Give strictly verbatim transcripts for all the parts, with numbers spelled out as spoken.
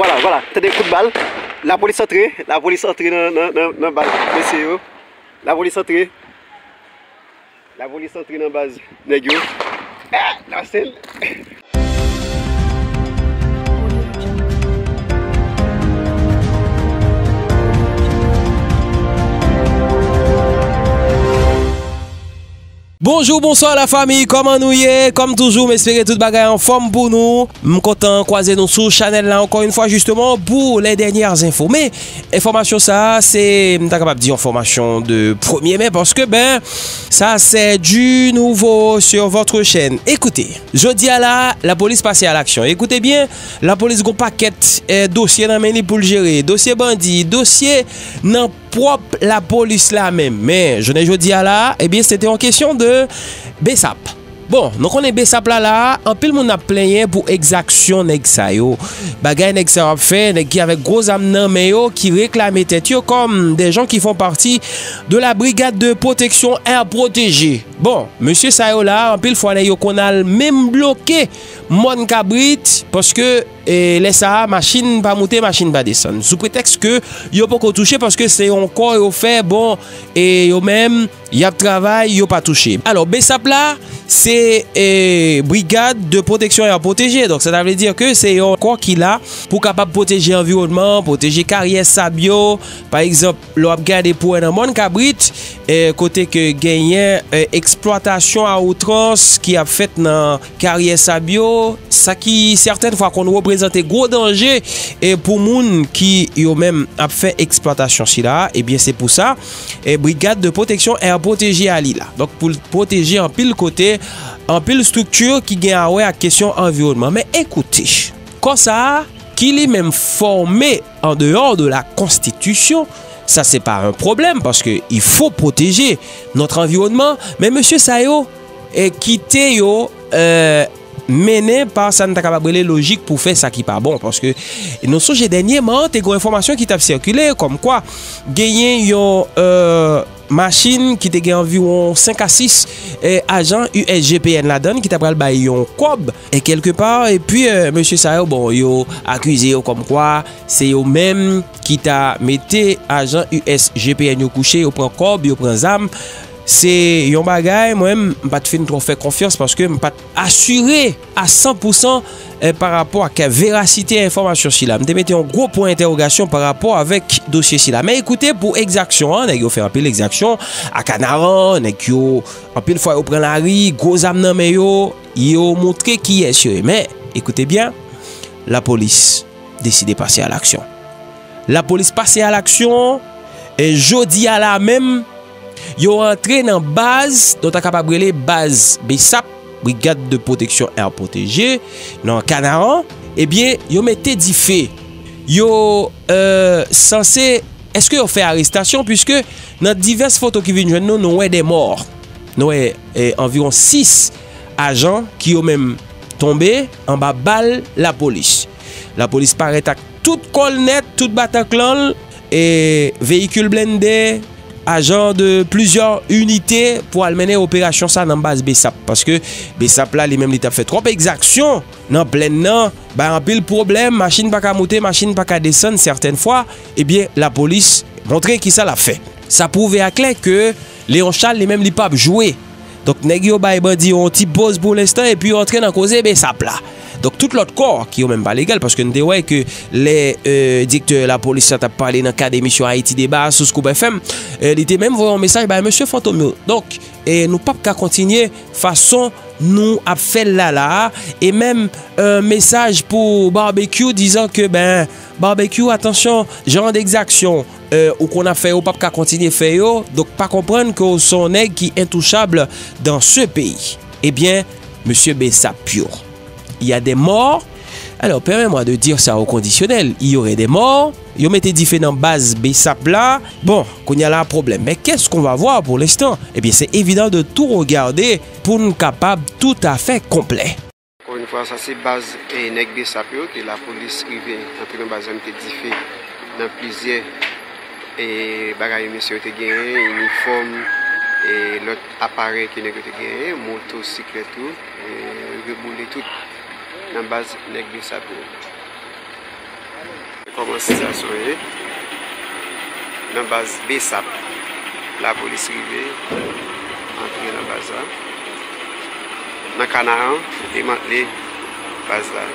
Vwala, vwala, tande kout bal. Lapolis antre, lapolis antre nan, nan, nan, nan baz mesye yo. Lapolis antre. Lapolis antre nan baz nèg yo. Ah, Nasel. Bonjou, bonswa la fami, kòman nou ye? Kòm toujou, m espere tout bagay anfòm pou nou. M kontan kwaze nou sou chanèl la ankò yon fwa, jisteman, pou les dernières infos. Men, enfòmasyon sa a, se, m ta kapab di, enfòmasyon de premye men, paske, ben, ça, c'est du nouveau sur votre chaîne. Écoutez, jodi a la, lapolis pase a laksyon. Ekoute byen, lapolis gon pakèt, eh, dosye nan men li pou l jere. Dosye bandi, dosye nan pwòp lapolis la menm. Men, jounen jodi a la, ebyen, se te yon kesyon de BSAP. Bon, nou konnen BSAP la la, anpil moun ap plenyen pou egzaksyon nèg sa yo. Bagay nèg sa yo ap fè, nèg ki avèk gwo zam nan men yo, ki reklame tèt yo kòm des gens qui font partie de la brigade de protection air protégée. Bon, mesye sa yo la, anpil fwa nèg yo konn al menm bloke mòn kabrit, paske, e, lè sa a, machin pa moute, machin pa desann. Sou pretèks ke yo poko touche, paske se yon kò yo fè, bon, e yo menm, y ap travay, yo pa touche. Alò, BSAP la, se, e, Brigade de Protection et Protégé. Donk, sa ta vle di ke se yon kò ki la pou kapab pwoteje anviwònman, pwoteje karyè sab yo. Pa egzanp, lè w ap gade pou wè nan mòn kabrit, e, kote ke genyen, e, eksplwatasyon a outrans ki ap fèt nan karyè sab yo, sa ki sètèn fwa konn reprezante gwo danje, e, pou moun ki yo menm ap fè eksplwatasyon sila, ebyen, se pou sa, e, Brigade de Protection Air Protégé a li la. Donk, pou l pwoteje anpil kote, anpil estrikti ki gen a wè ak kesyon anviwònman. Men ekoute, kò sa a, ki li menm fòme en dehors de la Constitution, sa se pa un problème, paske il faut protéger notre environnement, men mesye sa yo, e, kite yo, e, mennen pa sa n ta kapab rele lojik pou fè sa ki pa bon, paske nou sonje dènyèman, te gen enfòmasyon ki t ap sikile, kòmkwa genyen yon, e, machin ki te gen anviwon senk a sis, e, ajan U S G P N ladan l ki ta pral bay yon kòb, e, kèlkepa, epi, e, mesye sa yo, bon, yo akize yo kòmkwa se yo menm ki ta mete ajan U S G P N yo kouche, yo pran kòb, yo pran zam. Se yon bagay, mwen menm, m pa t fin twò fè konfyans paske m pa t asire a san pou san, e, pa rapò ak verasite enfòmasyon sila. M te mete yon gwo pwen entèwogasyon pa rapò avèk dosye sila. Men ekoute, pou egzaksyon an, nèg yo fè anpil egzaksyon a Kanaran, nèg yo, anpil fwa yo pran lari, gwo zam nan men yo, yo montre kiyès yo ye. Men, ekoute byen, lapolis deside pase a laksyon. Lapolis pase a laksyon, e jodi a la menm, yo antre nan baz, nou ta kapab rele baz BSAP, Brigade de Protection Air Protégé, nan Kanaran, ebyen, yo mete dife. Yo, e, sanse, èske yo fè arestasyon? Piske nan divès foto ki vin jwenn nou, nou wè de mò. Nou wè, e, anviwon sis ajan ki yo menm tonbe anba bal lapolis. Lapolis parèt ak tout kò l nèt, tout batanklan l, e veyikil blende, ajan de plizyè inite pou al mennen operasyon sa nan baz BSAP. Paske BSAP la, li menm, li t ap fè twòp egzaksyon nan plèn nan, bay anpil pwoblèm, machin pa ka moute, machin pa ka desann, sètèn fwa, ebyen, lapolis montre kisa l ap fè. Sa pwouve aklè ke Léon Charles, li menm, li p ap jwe. Donk, nèg yo bay bandi yo yon ti poz pou lenstan, epi yo antre nan koze BSAP la. Donk, tout lòt kò ki yo menm pa legal, paske n te wè ke lè, e, direktè lapolis la t ap pale nan kad emisyon Haïti Débat sou Scoop F M, e, li te menm voye yon mesaj bay mesye Fantom yo. Donk, e, nou p ap ka kontinye fason nou ap fè l la la a, e menm, e, mesaj pou Barbecue, dizan ke, ben, Barbecue, atansyon, jan de egzaksyon, e, ou konn ap fè yo, w p ap ka kontinye fè yo, donk pa konprann ke w se yon nèg ki entouchab dans ce pays. Ebyen, mesye BSAP yo, il y a des morts. Alors, permets-moi de dire ça au conditionnel, il y aurait des morts. Yo mete dife nan baz BSAP la. Bon, kounye a la, pwoblèm. Mais qu'est-ce qu'on va voir pour l'instant? Ebyen, c'est évident de tout regarder pou n kapab tout à fait complet. Ankò yon fwa, sa se baz, e, nèg BSAP yo, ke lapolis rive antre nan baz la, mete dife nan plizyè, e, bagay mesye yo te genyen, inifòm, e, lòt aparèy ke nèg yo te genyen, motosiklèt yo, e, rive boule tout nan baz nèg BSAP yo. Kòman sitiyasyon ye nan baz BSAP? Lapolis rive antre nan baz la. Nan Kanaran, yo demantle baz la.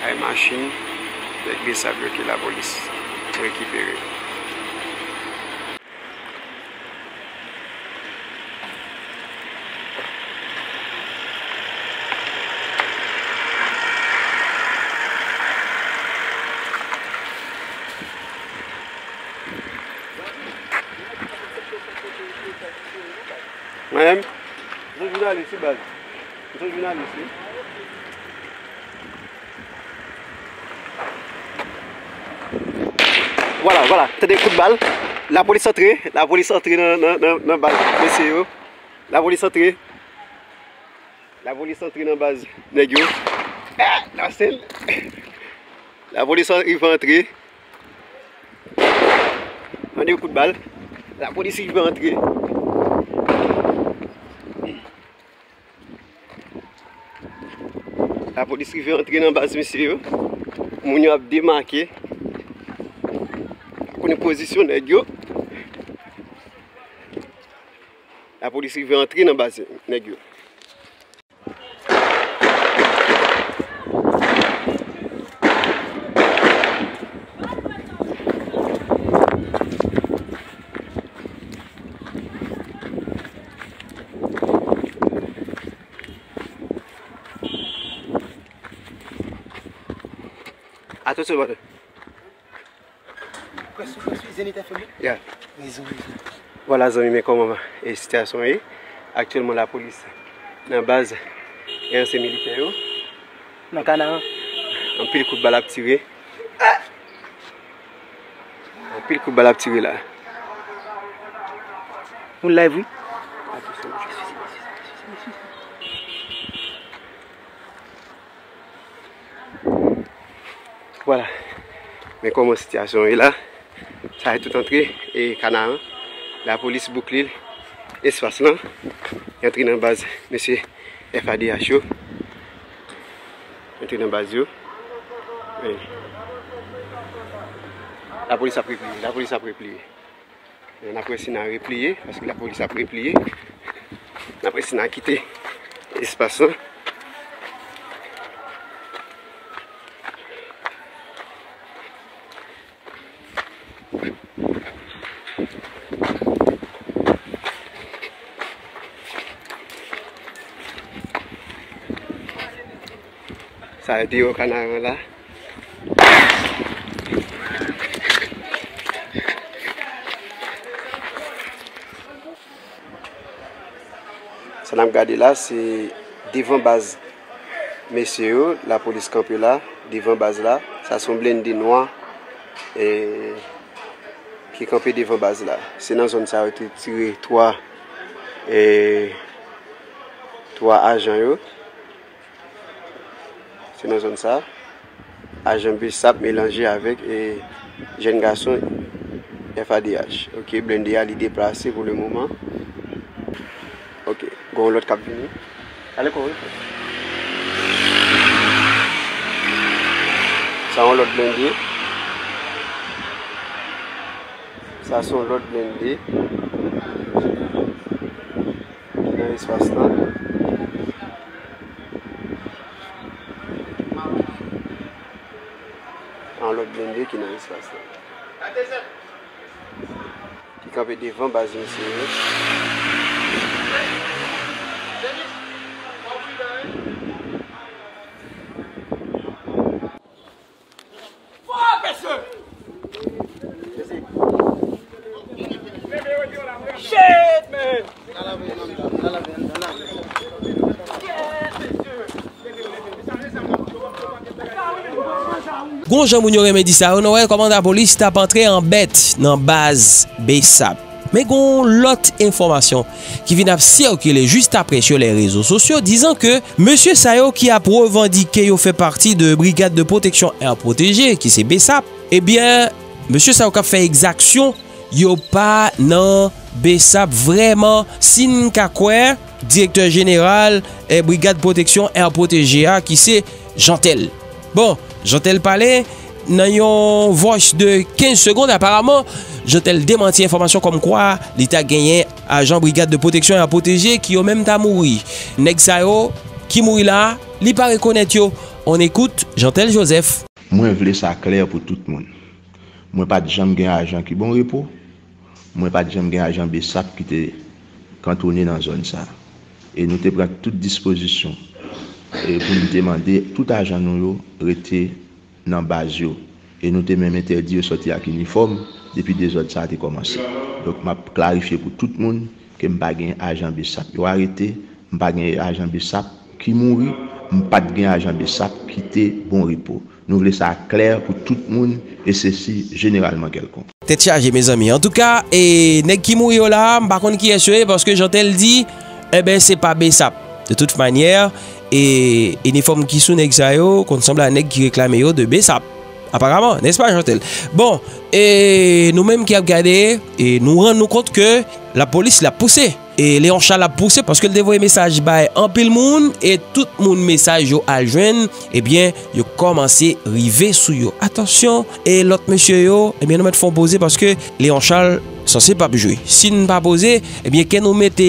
Ay machin, nèg BSAP yo ke lapolis rekipere. Mwen menm, m se jounalis wi baz. M se jounalis wi. Vwala, vwala, tande kout bal. Lapolis antre, lapolis antre nan, nan, nan, nan baz mesye yo. Lapolis antre. Lapolis antre nan baz nèg yo. Ah, nan sèl. Lapolis an- rive antre. Tande kout bal. Lapolis rive antre. Lapolis rive antre nan baz mesye yo. Moun yo ap demake. Pa konnen pozisyon nèg yo. Lapolis rive antre nan baz nèg yo. Atansyon, brother. Prèske, prèske, Zenith F M. Yeah. Rezon, rezon. Vwala, zanmi, men kòman e sitiyasyon ye? Aktyèlman, lapolis nan baz e ansyen militè yo. Nan Kanaran. Anpil kout bal ap tire. Anpil kout bal ap tire la. Nou live, wi. Vwala. Men kòman sitiyasyon ye la. Sa se tout antre e Kanaran. Lapolis boukle espas lan. Yo antre nan baz mesye F A D H yo. Yo antre nan baz yo. E lapolis ap repliye. Lapolis ap repliye. N ap wè si n a repliye, paske lapolis ap repliye. N ap wè si n a kite espas lan. Sa yo deyò Kanaran la. Sa n ap gade la, se devan baz mesye yo, lapolis kanpe la, devan baz la. Sa se yon blende nwa, e, ki kanpe devan baz la. Se nan zòn sa yo te tire twa, e, twa ajan yo. Se nan zòn sa. Ajan BSAP melanje avèk, e, jèn gason F A D H. Ok, blende a, li deplase pou le moman. Ok, gen yon lòt k ap vini. Ale kò, wi. Sa yon lòt blende. Sa se yon lòt blende. Ki nan espas lan. Yon lòt blende ki nan espas lan. Ki kanpe devan baz misye yo. Shit, man! Gon jan moun yo renmen di sa, yo, nou wè kòman lapolis t ap antre an bèt nan baz BSAP. Men gon lòt enfòmasyon ki vin ap sikile jis apre sur les réseaux sociaux, dizan ke mesye sa yo ki ap revandike yo fè pati de Brigade de Protection Air Protégé, ki se BSAP, ebyen, mesye sa yo k ap fè egzaksyon, yo pa nan BSAP vrèman, si n ka kwè direktè jeneral, eh, Brigad Pwoteksyon Air Protégé a, ki se Jeantel. Bon, Jeantel pale nan yon voice de kenz segond, aparaman, Jeantel demanti enfòmasyon kòmkwa li ta genyen ajan Brigad de Pwoteksyon Air Protégé ki yo menm ta mouri. Nèg sa yo ki mouri la, li pa rekonèt yo. On écoute Jeantel Joseph. Mwen vle sa klè pou tout moun. Mwen pa t janm gen ajan ki bon repo. Mwen pa t janm gen ajan BSAP ki te kantone nan zòn sa. E nou te pran tout dispozisyon, e pou n te mande tout ajan nou yo rete nan baz yo. E nou te menm entèdi yo sòti ak inifòm depi dezòd sa a te kòmanse. Donk, m ap klarifye pou tout moun ke m pa gen ajan BSAP yo arete, m pa gen ajan BSAP ki mouri, m pa t gen ajan BSAP ki te bon repo. Nou vle sa klè pou tout moun, e sesi jeneralman kèlkonk. Tèt chaje, mezanmi. Antouka, e nèg ki mouri yo la, m pa konn kiyès yo ye, paske Jeantel di, enben, se pa BSAP. De tout manyè, e inifòm ki sou nèg sa yo konn sanble a nèg ki reklame yo de BSAP. Aparaman, nèspa, Jeantel? Bon, e nou menm ki ap gade, e nou rann nou kont ke lapolis la pouse. E Léon Charles ap pouse paske l te voye mesaj bay anpil moun, e tout moun mesaj yo al jwenn, ebyen, yo kòmanse rive sou yo. Atansyon, e lòt mesye yo, ebyen, nou mèt fè yon poze paske Léon Charles sanse p ap jwe. Si n pa poze, ebyen, ke nou mete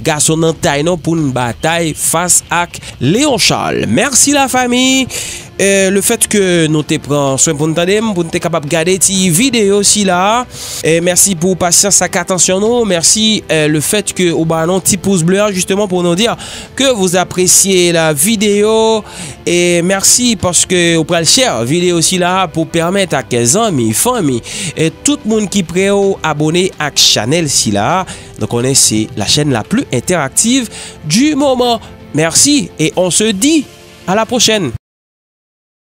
gason nan tay nou pou n batay fas ak Léon Charles. Mèsi, lafanmi. E lefèt ke nou te pran swen pou n tande m, pou n te kapab gade ti videyo sila. E mèsi pou pasyans ak atansyon nou. Mèsi, e lefèt ke ou ba nou ti pous ble a, jisteman, pou nou di ke vous appréciez la vidéo. E mèsi paske ou pral share videyo sila pou pèmèt ak zanmi, fanmi, e tout moun ki prè yo abone ak chanèl sila. Nou konnen se la chaîne la plus interactive du moment. Merci et on se dit à la prochaine.